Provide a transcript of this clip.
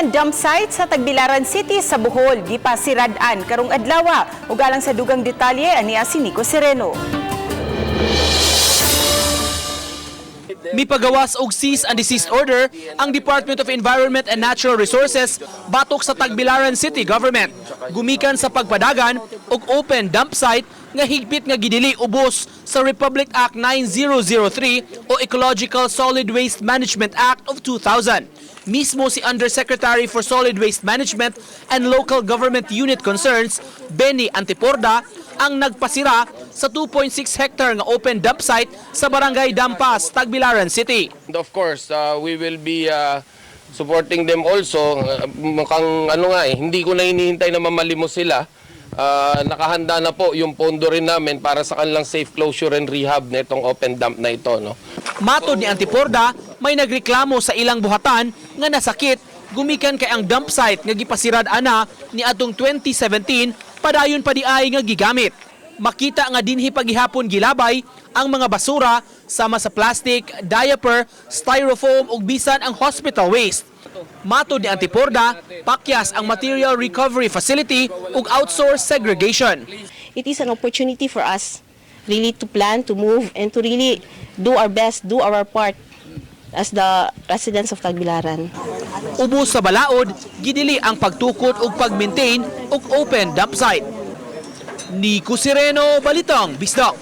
Open dump site sa Tagbilaran City sa Bohol gipasirad-an karong adlaw. Ug alang sa dugang detalye, ania si Nico Sereno. Mipagawas og cease and desist order ang Department of Environment and Natural Resources batok sa Tagbilaran City Government. Gumikan sa pagpadagan og open dump site nga higpit nga gidili ubos sa Republic Act 9003 o Ecological Solid Waste Management Act of 2000. Mismo si Undersecretary for Solid Waste Management and Local Government Unit Concerns, Benny Antiporda, ang nagpasira sa 2.6 hectare nga open dump site sa Barangay Dampas, Tagbilaran City. And of course, we will be supporting them also. Mukhang ano nga eh, hindi ko na hinihintay na mamalimos sila. Nakahanda na po yung pondo rin namin para sa kanilang safe closure and rehab nitong open dump na ito. No? Matod ni Antiporda, may nagreklamo sa ilang buhatan nga nasakit gumikan kay ang dump site nga gipasirad ana ni atong 2017 padayon pa diay nga gigamit. Makita nga dinhi pagihapon gilabay ang mga basura sama sa plastic, diaper, styrofoam ug bisan ang hospital waste. Matod ni Antiporda, pakyas ang material recovery facility ug outsource segregation. It is an opportunity for us really to plan, to move, and to really do our best, do our part as the residents of Tagbilaran. Ubos sa balaod, gidili ang pagtukod ug pag-maintain og open dump site. Nico Sereno, Balitang Bisdak.